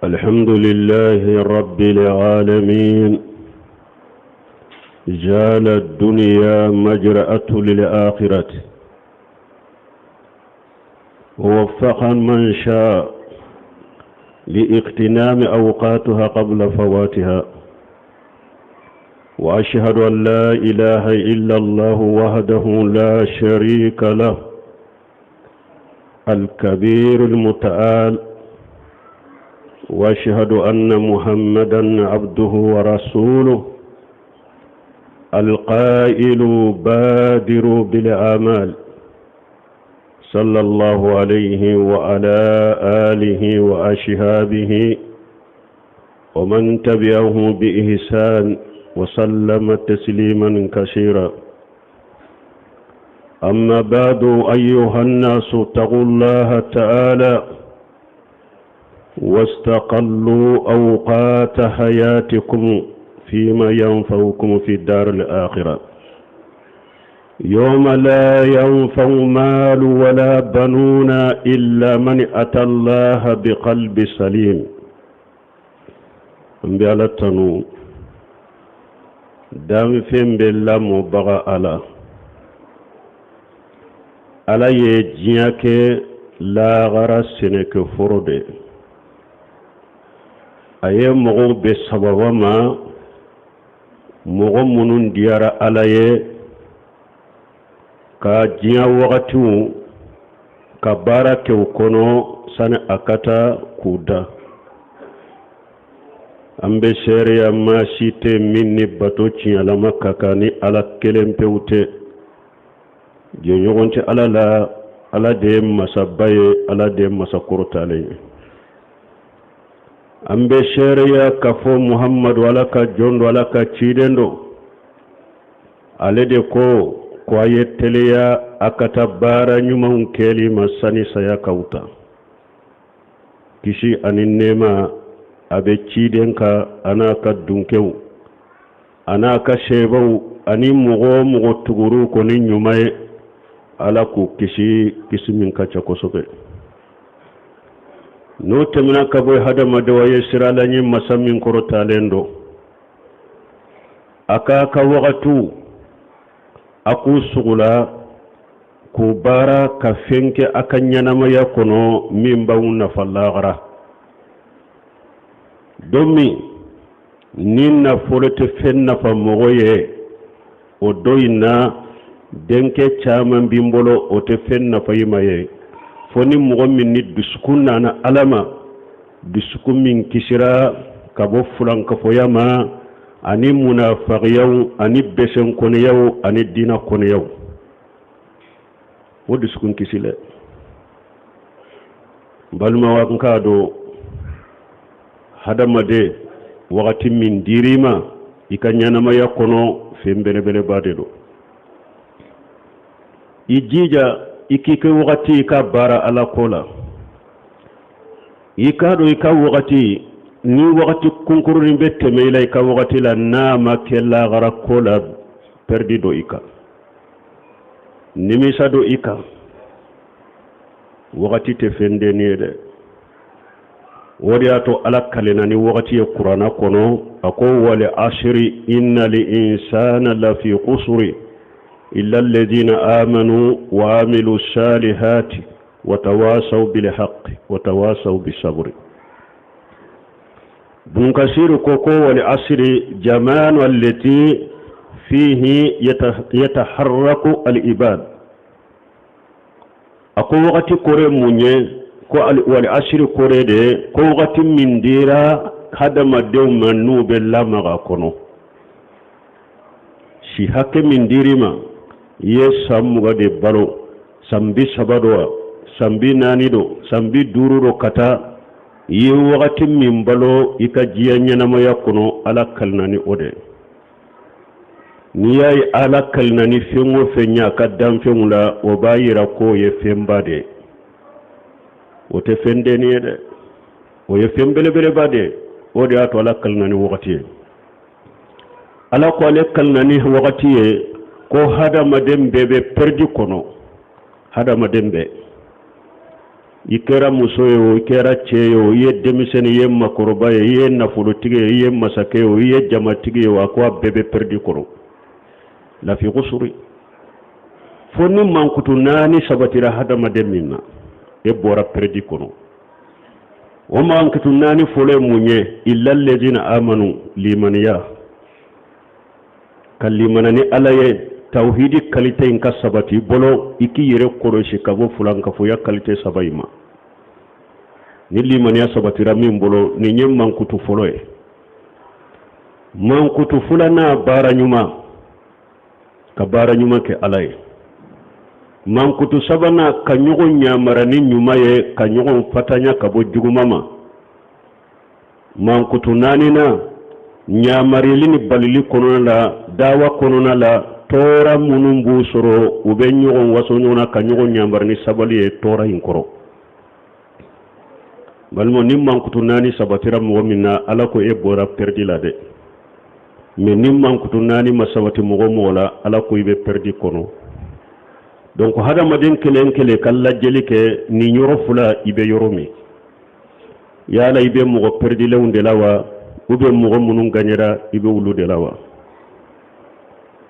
الحمد لله رب العالمين جعل الدنيا مجرأة للآخرة ووفق من شاء لاغتنام أوقاتها قبل فواتها وأشهد أن لا إله إلا الله وحده لا شريك له الكبير المتعال واشهد ان محمدا عبده ورسوله القائل بادروا بالاعمال صلى الله عليه وعلى اله واشهابه ومن تبعه باحسان وسلم تسليما كثيرا أما بعد أيها الناس اتقوا الله تعالى واستقلوا أوقات حياتكم فيما ينفعكم في الدار الآخرة يوم لا ينفع مال ولا بنون إلا من أتى الله بقلب سليم an bɛ ala tanu danfɛn bɛɛ lamɔbaga ala ala ye diɲɛ kɛ lahara sɛnɛkɛforo de a ye mɔgɔw bɛn sababa ma mɔgɔ minnu diyara ala ye ka diɲɛ wagatiw ka baara kɛ u kɔnɔ sani a ka taa k'u da an bɛ seereya maa si tɛ min ni bato tiɲɛlama ka kan ni ala kelen pewu tɛ jɛɲɔgɔn tɛ ala la ala de ye masaba ye ala de ye masa kɔrɔtalen ye an bɛ seereya k'a fɔ muhamadu ala ka jɔn don ala ka ciden don ale de ko ko a ye teliya a ka taa baara ɲumanw kɛli ma sani saya k'aw ta kisi ani nɛɛma a bɛ ciden kan a n'a ka dunkew a n'a ka sebaw ani mɔgɔ o mɔgɔ tugur'u kɔ ni ɲuman ye ala k'u kisi kisi min ka ca kosɛbɛ n'o tɛmɛna ka bɔ hadamadenw a ye siran ala ɲɛ masa min kɔrɔtalen don a k'a ka wagatiw a k'u sugula k'u baara ka fɛn kɛ a ka ɲɛnamaya kɔnɔ min b'aw nafa lahara don min ni nafolo tɛ fɛn nafa mɔgɔ ye o don in na denkɛ caman b'i bolo o tɛ fɛn nafa i ma ye fo ni mɔgɔ min ni dusukun nana ala ma dusukun min kisira ka bɔ fulankafoya ma ani munafagiyaw ani besɛnkɔniyaw ani diina kɔniyaw o dusukun kisilen balimaw an k'a dɔn hadamaden wagati min dir'i ma i ka ɲɛnamaya kɔnɔ fɛn belebeleba de don i jija i k'i ka wagati i ka baara ala ko la i k'a dɔn i ka wagati ni wagati kunkurunin bɛ tɛmɛ i la i ka wagati la n'a ma kɛ lahara ko la pɛridi don i kan nimisa don i kan wagati tɛ fɛn dennin ye dɛ o de y'a to ala kalenna ni wagati ye kuranna kɔnɔ a ko wal asiri innal insana lafi kusuri illa alladhina amanu wa amilu salihati wa tawasaw bil haqqi wa tawasaw bis sabri Bun Kasir ko ko wal asiri jamanu allati fihi yataharraku al ibad a ko wagati kɔrɔ mun ye ko wal asiri kɔrɔ de ko wagati min dira hadamadenw ma n'u bɛ lamaga kɔnɔ si hakɛ min dir'i ma i ye san 20 de balo san 30 don wa san 40 don san 50 don ka taa i ye wagati min balo i ka diɲɛ ɲɛnamaya kɔnɔ ala kalina ni o de n'i y'a ye ala kalina ni fɛn o fɛn ye a ka danfɛnw la o b'a yira k'o ye fɛnba de ye o tɛ fɛn dennin ye dɛ o ye fɛn belebeleba de ye o de y'a to ala kalina ni wagati ye ala ko ale kalina ni wagati ye ko hadamaden bɛɛ bɛ pɛridi kɔnɔ hadamaden bɛɛ I kɛra muso ye o, i kɛra cɛ ye o, i ye denmisɛnnin, i ye makɔrɔba ye, i ye nafolotigi ye, i ye masakɛ ye o, i ye jamatigi ye o, a ko a bɛɛ bɛ pɛridi kɔrɔ. Lafi kusuri, fo ni mankutu naani sabatira hadamaden min na, e bɔra pɛridi kɔnɔ. O mankutu naani fɔlɔ ye mun ye? Illa lezina amanu, limaniya, ka limana ni Ala ye, tawhidi kalite in ka sabati i bolo, i k'i yɛrɛ kɔlɔsi ka bɔ fulankafoya kalite saba in ma. Ni limaniya sabatira min bolo, nin ye mankutu fɔlɔ ye. Mankutu filanan, baara ɲuman, ka baara ɲuman kɛ Ala ye. Mankutu sabanan, ka ɲɔgɔn yamara ni ɲuman ye, ka ɲɔgɔn fatanya ka bɔ juguman ma. Mankutu naaninan, ɲamarili ni balili kɔnɔna la, dawa kɔnɔna la, tɔɔrɔ minnu b'u sɔrɔ, u bɛ ɲɔgɔn waso ɲɔgɔn na, ka ɲɔgɔn yamari ni sabali ye tɔɔrɔ in kɔrɔ. Balima, ni mankutu naani sabatira mɔgɔ min na, Ala ko e bɔra pɛridi la dɛ. Mɛ ni mankutu naani ma sabati mɔgɔ mɔgɔ la, Ala ko i bɛ pɛridi kɔnɔ. Donc hadamaden kelen kelen ka lajɛli kɛ nin yɔrɔ fila, i bɛ yɔrɔ min, yala i bɛ mɔgɔ pɛridilenw de la wa, ou bien mɔgɔ minnu gaɲɛra, i bɛ olu de la wa?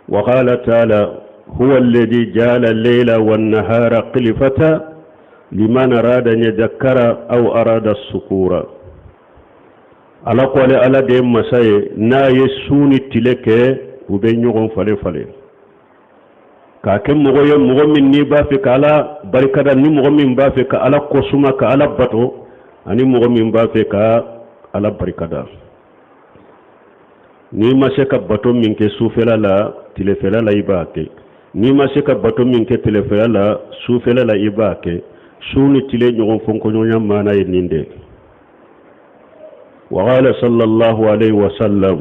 Wa qala taala huwa alladhi ja'ala al-layla wan-nahara khilfata liman arada an yadhakkara aw arada sukura. Ala ko ale Ala de ye masa ye n'a ye su ni tile kɛ u bɛ ɲɔgɔn falen falen, k'a kɛ mɔgɔ ye, mɔgɔ min n'i b'a fɛ ka Ala barikada, ni mɔgɔ min b'a fɛ ka Ala kosuma, ka Ala bato, ani mɔgɔ min b'a fɛ ka Ala barikada. N'i ma se ka bato min kɛ sufɛla la, tilefɛla la i b'a kɛ. N'i ma se ka bato min kɛ tilefɛla la, sufɛla la i b'a kɛ. Su ni tile ɲɔgɔn fɔnkɔɲɔgɔnya maana ye nin de. وقال صلى الله عليه وسلم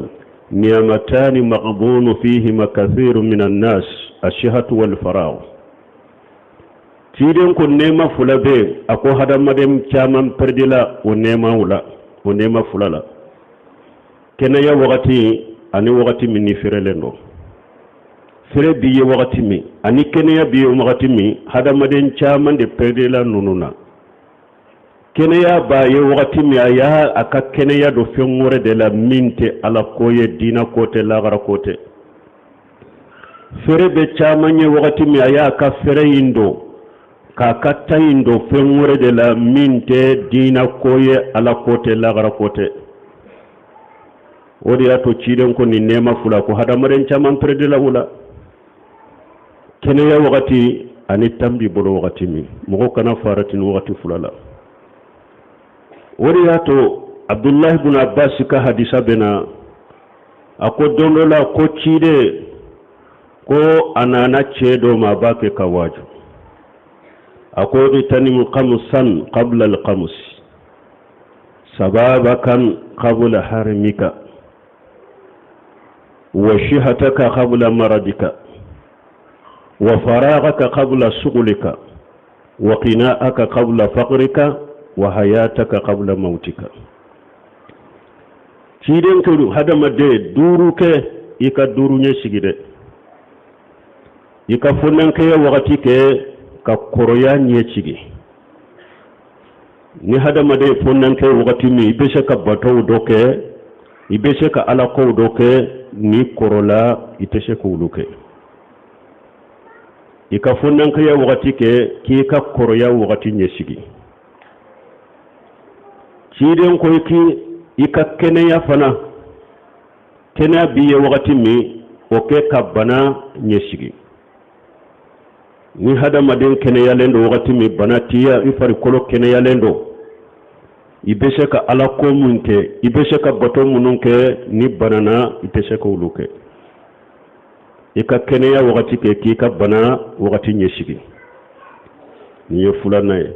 نعمتان مغبون فيهما كثير من الناس الصحة والفراغ. Ciden ko nɛɛma fila bɛ yen. A ko hadamaden caman pɛrɛdila o nɛɛmaw la, o nɛɛma fila la: kɛnɛya wagati ani wagati min ni fɛrɛlen don. Fɛrɛ b'i ye wagati min ani kɛnɛya b'i ye wagati min, hadamaden caman de pɛrɛdila ninnu na. Kɛnɛya b'a ye wagati min, a y'a a ka kɛnɛya don fɛn wɛrɛ de la min tɛ Ala ko ye, diinɛ ko tɛ, lagara ko tɛ. Fɛrɛ bɛ caman ye wagati min, a y'a ka fɛrɛ in don k'a ka temps in don fɛn wɛrɛ de la min tɛ diinɛ ko ye, Ala ko tɛ, lagara ko tɛ. O de y'a to ciden ko nin nɛɛma fila, ko hadamaden caman pɛrɛdila o la: kɛnɛya wagati ani temps b'i bolo wagati min. Mɔgɔ kana farati nin wagati fila la. O de y'a to Abdulahi bun Abbas ka hadisa bɛ na. A ko don dɔ la, ko ciden ko a nana cɛ dɔ ma, a b'a kɛ ka waaju. A ko igtanim khamsan qabla al-khams, sababakan qabla harimika, wa sihataka qabla maradika, wa faragaka qabla sugulika, wa qina'aka qabla faqrika, wa hayataka qabla mautika. Ciden ko hadamaden, duuru kɛ, i ka duuru ɲɛ sigi dɛ. I ka fonnankɛya wagati kɛ ka kɔrɔya ɲɛ sigi. Ni hadamaden fonnankɛ wagati min, i bɛ se ka batow dɔ kɛ, i bɛ se ka alakow dɔ kɛ. N'i kɔrɔla, i tɛ se k'olu kɛ. I ka fonnankɛya wagati kɛ k'i ka kɔrɔya wagati ɲɛsigi. Ciden ko i ka kɛnɛya fana, kɛnɛya b'i ye wagati min, o kɛ ka bana ɲɛsigi. Ni hadamaden kɛnɛyalen don wagati min, bana t'i i farikolo kɛnɛyalen don, i bɛ se ka ala ko min kɛ, i bɛ se ka bato minnu kɛ. Ni banana, i tɛ se k'olu kɛ. I ka kɛnɛya wagati kɛ k'i ka bana wagati ɲɛsigi. Nin ye filanan ye.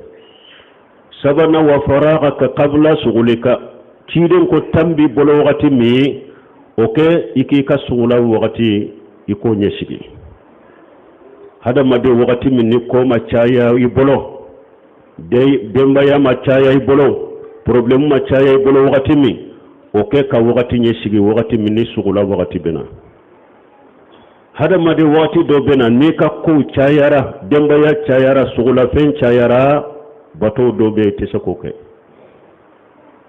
Sabanan, wa faragaka qabla sugulika. Ciden ko temps b'i bolo wagati min, o kɛ i k'i ka sugula wagati, i k'o ɲɛsigi. Hadamaden, wagati min ni ko ma caya i bolo, denbaya ma caya i bolo, problème ma caya i bolo wagati min, o kɛ ka wagati ɲɛsigi, wagati min ni sugula wagati bɛ na. Hadamaden, wagati dɔ bɛ na, n'i ka kow cayara, denbaya cayara, sugulafɛn cayara. Bato dɔ bɛ yen, i tɛ se k'o kɛ,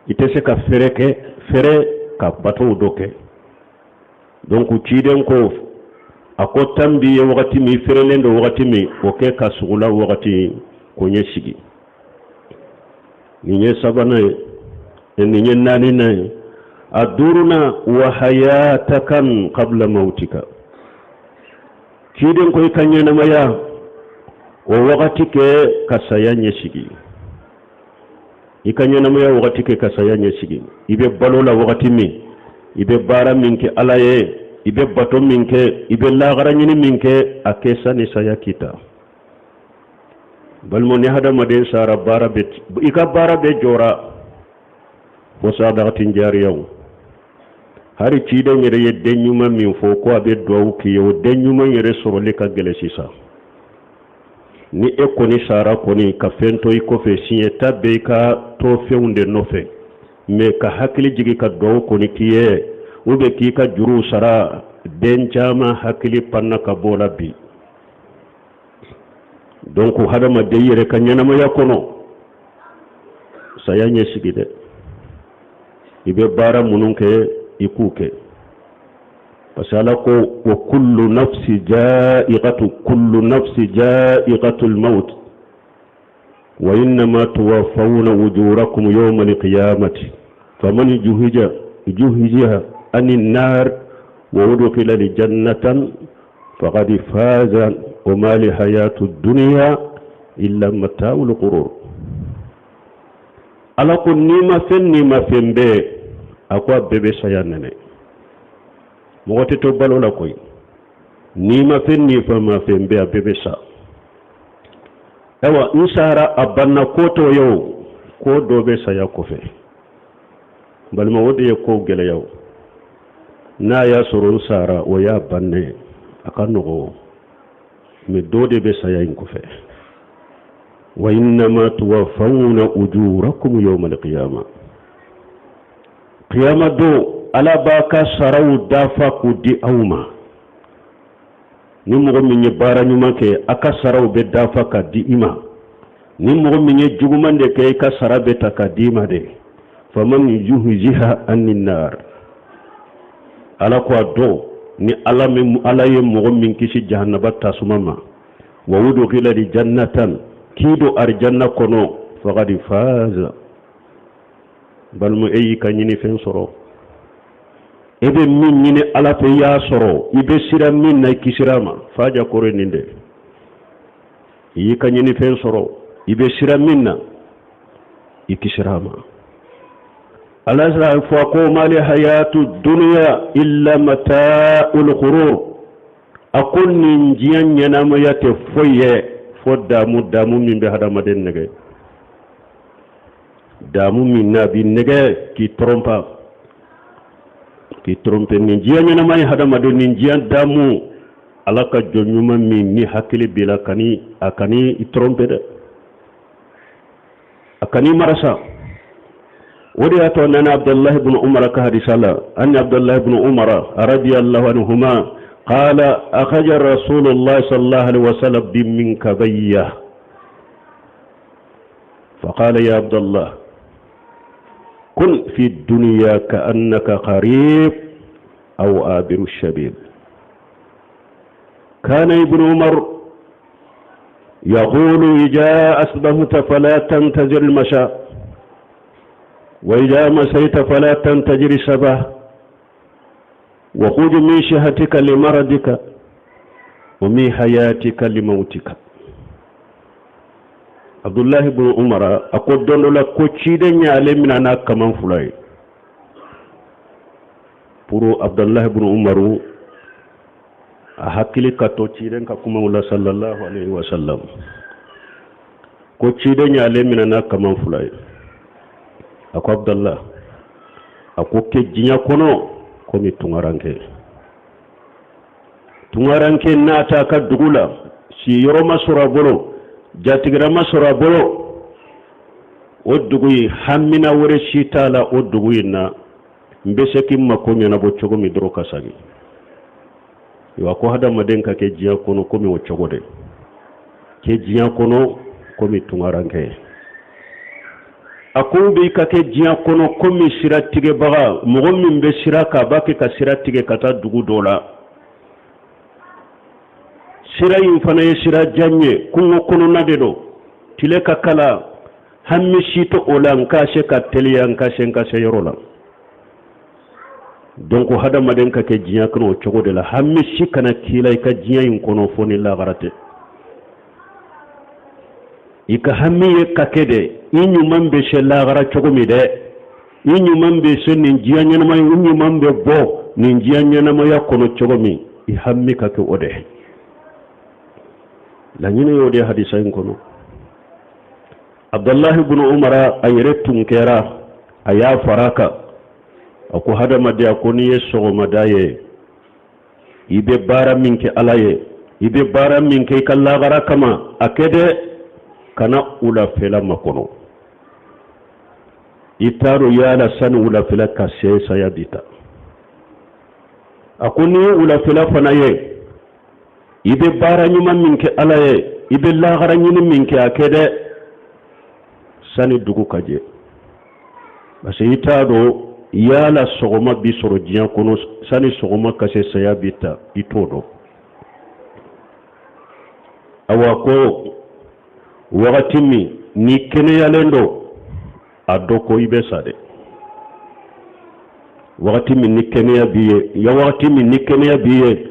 i tɛ se ka fɛrɛ kɛ, fɛrɛ ka batow dɔ kɛ. Donc ciden ko, a ko temps b'i ye wagati min, i fɛrɛlen don wagati min, o kɛ ka sugula wagati ko ɲɛ sigi. Nin ye sabanan ye, nin ye naaninan ye. A duurunan, wa hayatakan qabla mautika. Ciden ko i ka ɲɛnamaya o wagati kɛ ka saya ɲɛsigi. I ka ɲɛnamaya wagati kɛ ka saya ɲɛsigi. I bɛ balo la wagati min, i bɛ baara min kɛ Ala ye, i bɛ bato min kɛ, i bɛ lahara ɲini min kɛ, a kɛ sani saya k'i ta. Balima, ni hadamaden sara, baara bɛ, i ka baara bɛɛ jɔra fo sadakatin jariyaw. Hari ciden yɛrɛ ye den ɲuman min fɔ ko a bɛ duwawu k'i ye, o den ɲuman yɛrɛ sɔrɔli ka gɛlɛn sisan. Ni e kɔni sara kɔni ka fɛn to i kɔfɛ, siɲɛta bɛ i ka tofɛnw de nɔfɛ. Mais ka hakili jigin ka duwawu kɔni k'i ye, ou bien k'i ka juruw sara, den caman hakili panna ka bɔ o la bi. Donc hadamaden yɛrɛ ka ɲɛnamaya kɔnɔ, saya ɲɛsigi dɛ. I bɛ baara minnu kɛ, i k'u kɛ, parce que Ala ko wa kullu nafsi ja'iqatu, kullu nafsi ja'iqatu al-maut wa innama tuwaffawna ujurakum yawma al-qiyamati faman juhija juhijiha anin nar wa udkhila al-jannatan faqad faza wa ma li hayatu dunya illa mata'ul ghurur. Ala ko nimafɛn, nimafɛn bɛɛ, a ko a bɛɛ bɛ saya nɛnɛ. Mɔgɔ tɛ to balo la koyi. Nimafɛn, nimafɛn bɛɛ, a bɛɛ bɛ sa. Ayiwa, n sara, a banna, ko tɔ ye o ko dɔ bɛ saya kɔfɛ. Balima, o de ye kow gɛlɛya. O n'a y'a sɔrɔ n sara, o y'a bannen, a ka nɔgɔ. Mais dɔ de bɛ saya in kɔfɛ. Wa innama tuwaffawna ujurakum yawma alqiyama. Qiyama don, Ala b'a ka saraw dafa k'u di aw ma. Ni mɔgɔ min ye baara ɲuman kɛ, a ka saraw bɛ dafa ka di i ma. Ni mɔgɔ min ye juguman de kɛ, i ka sara bɛ ta ka di i ma de. Faman juhziha anin nar, Ala ko a dɔn ni Ala min, Ala ye mɔgɔ min kisi jahanaba tasuma ma, wa udkhila jannatan, k'i don arijanna kɔnɔ, faqad faza. Balima, e y'i ka ɲinifɛn sɔrɔ. E bɛ min ɲini Ala fɛ, i y'a sɔrɔ. I bɛ sira min na, i kisira ma. Faja kɔrɔ nin de, i y'i ka ɲinifɛn sɔrɔ. I bɛ sira min na, i kisira ma. Ala sera fɔ ko mali hayatu dunya illa mata'ul ghurur. A ko nin diɲɛ ɲɛnamaya tɛ foyi ye fo damu, damu min bɛ hadamaden nɛgɛ, damu min n'a b'i nɛgɛ k'i tromper, k'i tromper. Nin diɲɛ ɲɛnama ye hadamaden, nin diɲɛ damu, Ala ka jɔn ɲuman min ni hakili b'i la, kani a kani i tromper dɛ, a kan'i marasa. O de y'a to nana Abdullahi ibn Umar ka hadisa la, anni Abdullahi ibn Umar radiyallahu anhuma qala akhaja Rasulullah sallallahu alaihi wasallam bi minkabayya فقال يا عبد الله كن في الدنيا كأنك قريب أو آبر الشبيب. كان ابن عمر يقول إذا أصبحت فلا تنتظر المساء، وإذا مسيت فلا تنتظر الصباح، وخذ من صحتك لمرضك ومن حياتك لموتك. Abdullahi ibn Umar a ko don dɔ la ko ciden y'ale minɛ n'a kaman fila ye. Pour Abdullahi ibn Umaru, a hakili ka to ciden ka kumaw la sallallahu alaihi wa sallam, ko ciden y'ale minɛ n'a kaman fila ye. A ko Abdallah, a ko kɛ diɲɛ kɔnɔ komi tungaranke. Tungaranke n'a t'a ka dugu la, siyɔrɔ ma sɔrɔ a bolo, jatigira ma sɔrɔ a bolo, o dugu in hamina wɛrɛ si t'a la. O dugu in na, n bɛ se k'i mako ɲɛnabɔ cogo min dɔrɔn ka segin wa. Ko hadamaden ka kɛ diɲɛ kɔnɔ komi o cogo de, kɛ diɲɛ kɔnɔ komi tungaranke. A ko bɛ i ka kɛ diɲɛ kɔnɔ komi sira tigɛbaga, mɔgɔ min bɛ sira kan, a b'a kɛ ka sira tigɛ ka taa dugu dɔ la. Sira in fana ye sira jan ye, kungo kɔnɔna de don, tile ka kalan, hami si tɛ o la n ka se ka teliya, n ka se n ka se yɔrɔ la. Donc hadamaden ka kɛ diɲɛ kɔnɔ o cogo de la, hami si kana k'i la i ka diɲɛ in kɔnɔ fo ni lagara tɛ. I ka hami ye ka kɛ de i ɲuman bɛ se lagara cogo min dɛ, i ɲuman bɛ se nin diɲɛ ɲɛnamaya, i ɲuman bɛ bɔ nin diɲɛ ɲɛnamaya kɔnɔ cogo min, i hami ka kɛ o de. Laɲini y'o de hadisa in kɔnɔ. Abdullahi ibn Umara a yɛrɛ tun kɛra a y'a fara kan, a ko hadamadenya ko n'i ye sɔgɔmada ye, i bɛ baara min kɛ Ala ye, i bɛ baara min kɛ i ka lagara kama, a kɛ dɛ, kana wulafɛla makɔnɔ. I t'a dɔn yala sani wulafɛla ka se saya b'i ta. A ko n'i ye wulafɛla fana ye, i bɛ baara ɲuman min kɛ Ala ye, i bɛ lagara ɲini min kɛ, a kɛ dɛ sani dugu ka jɛ, parce que i t'a dɔn yala sɔgɔma bi sɔrɔ diɲɛ kɔnɔ, sani sɔgɔma ka se saya bi ta, i t'o dɔn. Awa ko wagati min n'i kɛnɛyalen don, a dɔn ko i bɛ sa dɛ. Wagati min ni kɛnɛya b'i ye ya, wagati min ni kɛnɛya b'i ye,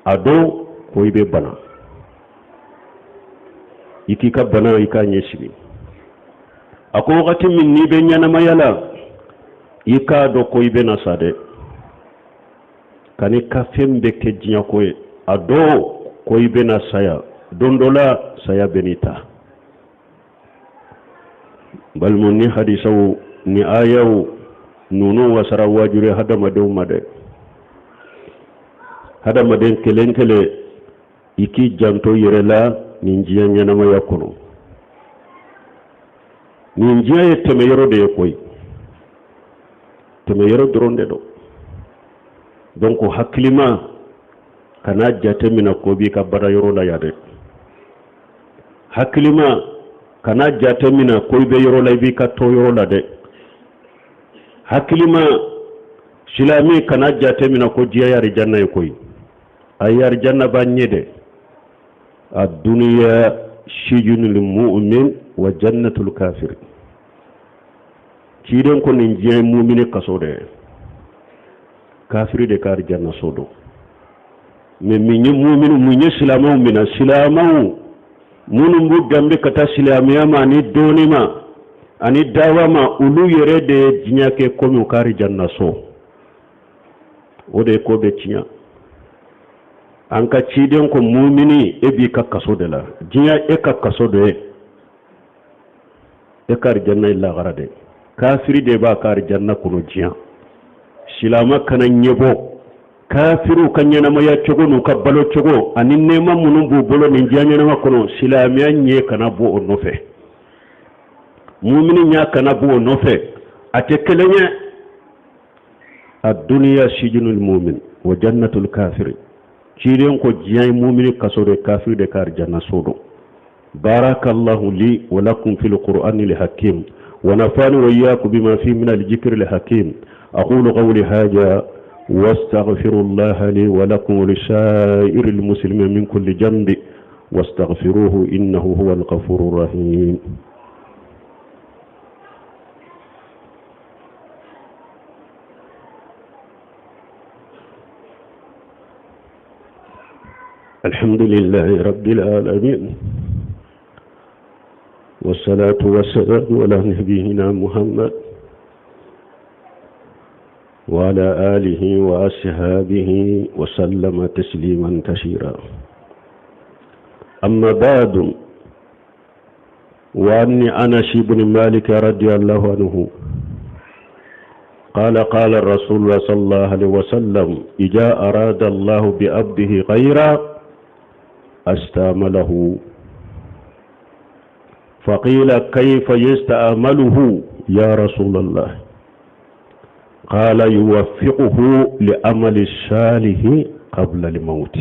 a dɔn ko i bɛ bana, i k'i ka bana i k'a ɲɛsigi. A ko wagati min n'i bɛ ɲɛnamaya la, i k'a dɔn ko i bɛna sa dɛ. Kan'i ka fɛn bɛɛ kɛ diɲɛko ye, a dɔn ko i bɛna saya don dɔ la, saya bɛn'i ta. Balimaw, ni hadisaw ni ayaw ninnu wasara waajuri hadamadenw ma dɛ. Hadamaden kelen kelen, i k'i janto yɛrɛ la nin diɲɛ ɲɛnamaya kɔnɔ. Nin diɲɛ ye tɛmɛyɔrɔ de ye koyi, tɛmɛyɔrɔ dɔrɔn de don. Donc hakilima kana jate minɛ ko b'i ka baara yɔrɔ la yan dɛ. Hakilima kana jate minɛ ko i bɛ yɔrɔ la, i b'i ka to yɔrɔ la dɛ. Hakilima silami kana jate minɛ ko diɲɛ ye arijanna ye koyi. Ayi, arijanna b'an ɲɛ dɛ. Adduniya sijinul mu'min wa jannatul kafir. Ciden ko nin diɲɛ ye mumini kaso de ye, kafiri de ka arijanna so don. Mais min ye mumini, mun ye silamɛw minɛ? Silamɛw minnu b'u danbe ka taa silamɛya ma ani dɔnni ma ani dawa ma, olu yɛrɛ de ye diɲɛ kɛ komi u ka arijanna so. O de ye ko bɛ tiɲɛ. An ka ciden ko mumini, e b'i ka kaso de la, diɲɛ e ka kaso de ye, e ka arijanna ye lagara de. Kafiri de b'a ka arijanna kɔnɔ diɲɛ. Silama kana ɲɛbɔ kafiriw ka ɲɛnamaya cogo n'u ka balo cogo ani nɛɛma minnu b'u bolo nin diɲɛ ɲɛnama kɔnɔ. Silamɛya ɲɛ kana bɔ o nɔfɛ, mumini ɲɛ kana bɔ o nɔfɛ, a tɛ kelen ye. Adduniya sijinul mumin wa jannatul kafiri. Ciden ko diɲɛ ye mumini kaso de, kafiri de ka arijanna so don. Barakallahu li wa lakum fil qur'ani al hakim wa nafani wa iyyakum bima fi min al dhikri al hakim. Aqulu qawli hadha واستغفر الله لي ولكم ولسائر المسلمين من كل جنب واستغفروه إنه هو الغفور الرحيم. الحمد لله رب العالمين، والصلاة والسلام على نبينا محمد وعلى آله وأصحابه وسلم تسليما كثيرا. أما بعد، وأني أنس بن مالك رضي الله عنه قال: قال الرسول الله صلى الله عليه وسلم: إذا أراد الله بعبده خيرا استعمله. فقيل: كيف يستعمله يا رسول الله؟ قال: يوفقه لعمل الصالح قبل الموت.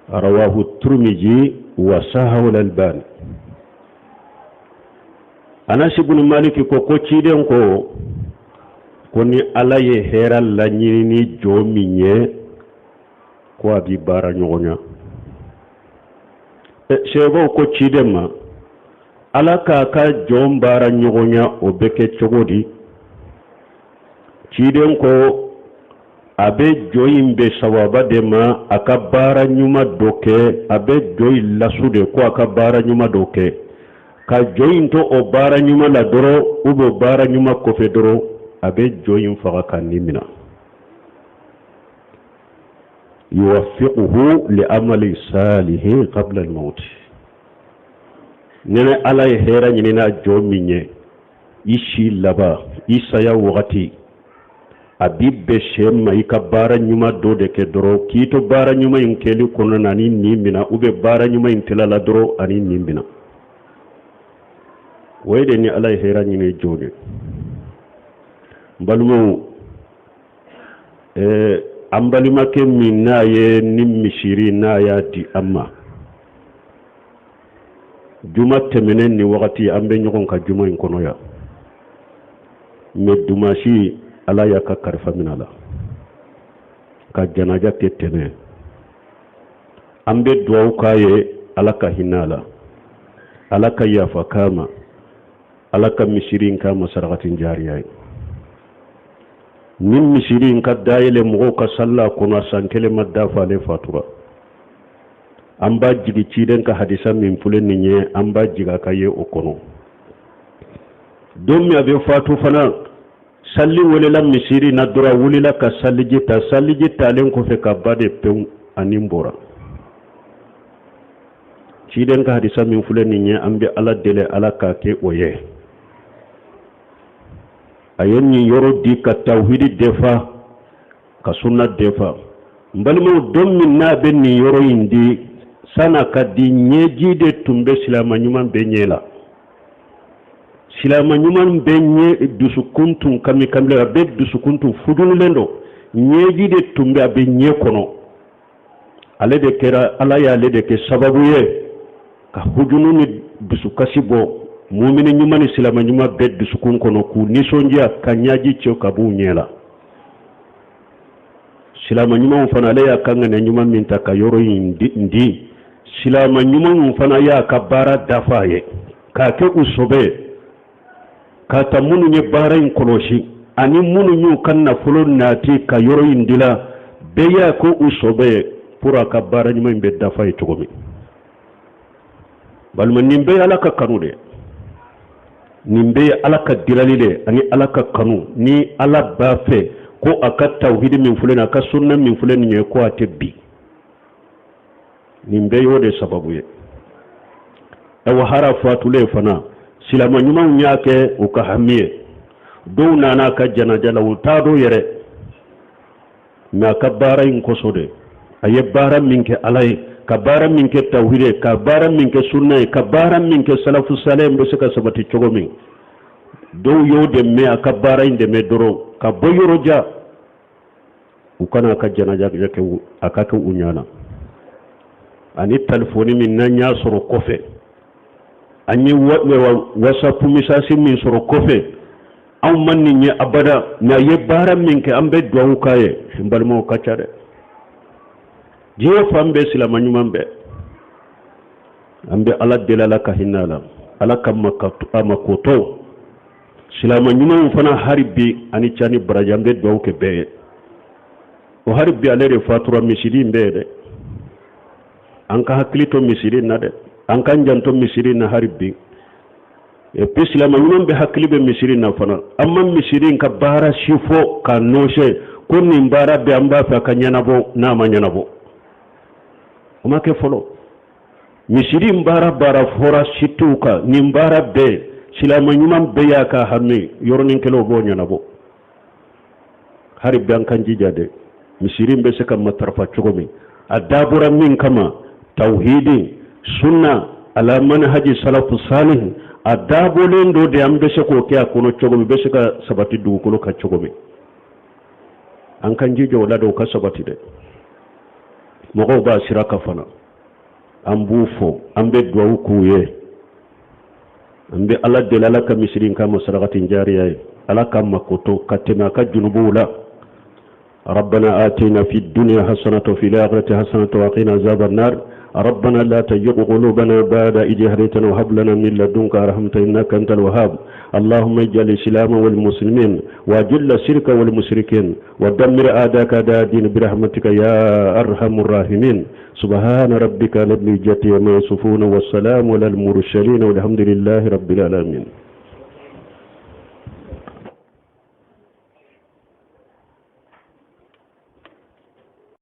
رواه الترمذي وصححه الألباني. Anasi bunu Maliki ko ko ciden ko ko ni Ala ye hɛrɛ laɲini ni jɔn min ye, ko a b'i baara ɲɔgɔnya. Sahabaw ko ciden ma, Ala k'a ka jɔn baara ɲɔgɔnya, o bɛ kɛ cogo di? Ciden ko a bɛ jɔn in bɛn sawaba de ma, a ka baara ɲuman dɔ kɛ. A bɛ jɔn in lasu de ko a ka baara ɲuman dɔ kɛ, ka jɔn in to o baara ɲuman la dɔrɔn, ou bien baara ɲuman kɔfɛ dɔrɔn, a bɛ jɔn in faga ka ni minɛ. Yuwafiquhu li amali salihin qabla al-maut. Ni Ala ye hɛrɛ ɲini n'a jɔn min ye, i si laban, i saya wagati, a b'i bɛn sɛ ma i ka baara ɲuman dɔ de kɛ dɔrɔn, k'i to baara ɲuman in kɛli kɔnɔna na ani nin minɛ, ou bien baara ɲuman in tilala dɔrɔn ani nin minɛ. O ye de ni Ala ye hɛrɛ ɲini jɔn ye. N balimaw, an balimakɛ min n'a ye ni misiri n'a y'a di an ma juma tɛmɛnen, ni wagati an bɛ ɲɔgɔn ka juma in kɔnɔ yan, mais dumasi Ala y'a ka kalifa minɛ a la ka janaja kɛ tɛnɛ. An bɛ dugawu k'a ye, Ala ka hinɛ a la, Ala ka yafa k'a ma, Ala ka misiri in k'a ma sarakatin jariya ye. Ni misiri in ka dayɛlɛ mɔgɔw ka sali a kɔnɔ, san kelen ma dafa, ale fatura. An b'a jigi ciden ka hadisa min filɛ nin ye, an b'a jigi a ka ye o kɔnɔ. Don min a bɛ fatu fana, sali welela misiri na dɔrɔn, a wulila ka saliji ta. Saliji talen kɔfɛ ka ba de pewu, a ni bɔra. Ciden ka hadisa min filɛ nin ye, an bɛ Ala deli, Ala k'a kɛ o ye. A ye nin yɔrɔ di ka tawhidi defa, ka sunna defa. N balimaw, don min n'a bɛ nin yɔrɔ in di, san'a ka di, ɲɛji de tun bɛ silama ɲuman bɛɛ ɲɛ la. Silama ɲuman bɛɛ ɲɛ dusukun tun kami kami, a bɛɛ dusukun tun fujunulen don, ɲɛji de tun bɛ a bɛɛ ɲɛ kɔnɔ. Ale de kɛra, Ala y'ale de kɛ sababu ye ka hujunu ni dusukasi bɔ mumini ɲuman ni silama ɲuman bɛɛ dusukun kɔnɔ, k'u nisɔndiya, ka ɲaji cɛ ka b'u ɲɛ la. Silama ɲumanw fana, ale y'a ka ŋaniya ɲuman min ta ka yɔrɔ in di, silama ɲumanw fana y'a ka baara dafa a ye k'a kɛ u sɔbɛ ye, k'a ta minnu ye baara in kɔlɔsi ani minnu y'u ka nafolo nati ka yɔrɔ in dila, bɛɛ y'a kɛ u sɔbɛ ye pour a ka baara ɲuman in bɛ dafa ye cogo min. Balima, nin bɛɛ ye Ala ka kanu de, nin bɛɛ ye Ala ka dilali de ani Ala ka kanu. Ni Ala b'a fɛ ko a ka tawhidi min filɛ nin, a ka sunna min filɛ nin ye, ko a tɛ bi, nin bɛɛ y'o de sababu ye. Ayiwa, hara fatulen fana, silama ɲumanw y'a kɛ u ka hami ye. Dɔw nana a ka janaja la, u t'a dɔn yɛrɛ, mais a ka baara in kosɔn de, a ye baara min kɛ Ala ye, ka baara min kɛ tawhidi ye, ka baara min kɛ sunna ye, ka baara min kɛ salafu saleh bɛ se ka sabati cogo min, dɔw y'o de mɛn, a ka baara in de mɛn dɔrɔn ka bɔ yɔrɔ jan, u ka na a ka janaja kɛ, a ka kɛ u ɲɛ na. Ani talifoni min n'an y'a sɔrɔ kɔfɛ, an ye WhatsApp message min sɔrɔ kɔfɛ, anw ma nin ye abada, mais a ye baara min kɛ, an bɛ dugawu k'a ye. N balimaw, ka ca dɛ, diɲɛ fan bɛɛ, silama ɲuman bɛɛ. An bɛ Ala deli, Ala ka hinɛ a la, Ala ka a makotɔ silama ɲumanw fana. Hari bi, ani ca ni baraji, an bɛ dugawu kɛ bɛɛ ye. O hari bi, ale de fatura, misiri in bɛɛ ye dɛ. An ka hakili to misiri in na dɛ, an k'an janto misiri in na hari bi. Et puis silama ɲuman bɛ hakili bɛ misiri in na fana. An ma misiri in ka baara si fɔ k'a nɔsɛ ko nin baara bɛ, an b'a fɛ a ka ɲɛnabɔ. N'a ma ɲɛnabɔ, o ma kɛ fɔlɔ. Misiri in baara baara fɔra sitiw kan, nin baara bɛɛ, silama ɲuman bɛɛ y'a ka hami, yɔrɔnin kelen o b'o ɲɛnabɔ. Hari bi, an k'an jija dɛ, misiri in bɛ se ka matarafa cogo min, a dabɔra min kama, tawhidi, sunna, ala manhaji salafu salih, a dabɔlen don de, an bɛ se k'o kɛ a kɔnɔ cogo min, bɛ se ka sabati dugukolo kan cogo min, an k'an jija o la de, o ka sabati dɛ. Mɔgɔw b'a sira kan fana, an b'u fo, an bɛ dugawu k'u ye. An bɛ Ala deli, Ala ka misiri in k'a ma sarakatin jariya ye, Ala k'a makoto ka tɛmɛ a ka junubuw la. ربنا آتنا في الدنيا حسنة وفي الآخرة حسنة وقنا عذاب النار. ربنا لا تزغ قلوبنا بعد إذ هديتنا وهب لنا من لدنك رحمة إنك أنت الوهاب. اللهم اجعل الإسلام والمسلمين وأذل الشرك والمشركين ودمر أعداءك أعداء الدين برحمتك يا أرحم الراحمين. سبحان ربك رب العزة عما يصفون والسلام على المرسلين والحمد لله رب العالمين.